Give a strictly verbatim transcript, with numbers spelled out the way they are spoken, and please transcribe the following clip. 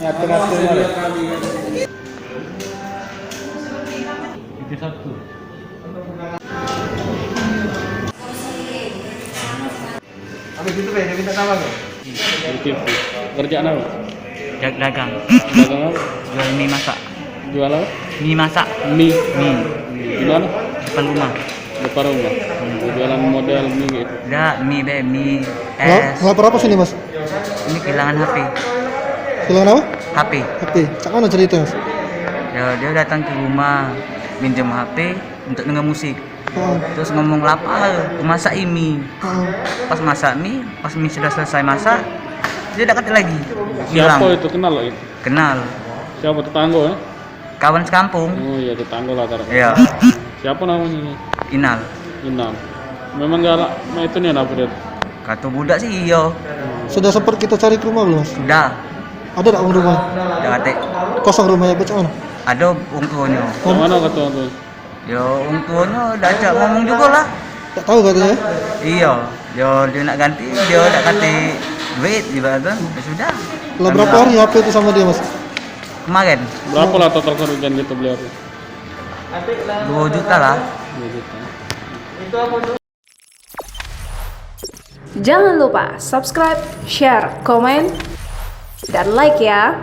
Ngatur-ngatur malah. Itu satu. Habis itu, Be, dia minta tambah, Be. Oke, oke. Kerjaan apa? Dag- dagang. Dagang apa? Jual mie masak. Jual apa? Mie masak. Mie. Mie. Di mana? Depan rumah. Depan rumah. Jualan model mie gitu. Dak, mie, Be, mie es. Ngelapor apa sini, Mas? Ini kehilangan H P. Kehilangan apa? H P. H P. Cak mana ceritanya, Mas? Ya, dia datang ke rumah, minjem H P untuk denger musik. Heeh. Terus ngomong lapar, masak mie. Heeh. Pas masak mie, pas mie sudah selesai masak, dia dak katek lagi. Siapa hilang. Itu? Kenal lo itu? Kenal. Siapa, tetangga ya? Kawan sekampung. Oh iya, tetangga lah, taruh. Iya. Siapa namanya ini? Inal. Inal. Memang galak, nah, itu nih apa dia? Kata budak sih iya. Sudah sempat kita cari ke rumah belum, Mas? Sudah. Ada tak uang rumah? Dak katek. Kosong rumahnya, apa cak mana? Ada uang tuanya. Yang mana kata orang tuanya? Ya, uang tuanya dak cak ngomong juga lah. Tak tahu katanya? Iya. Ya, dia nak ganti, dia dak katek duit, ibarat tu. Ya sudah. Lah, berapa hari H P itu sama dia, Mas? Kemarin. Berapa lah total kerugian kita beli H P? Dua juta lah. Dua juta. Jangan lupa subscribe, share, komen, dan like ya.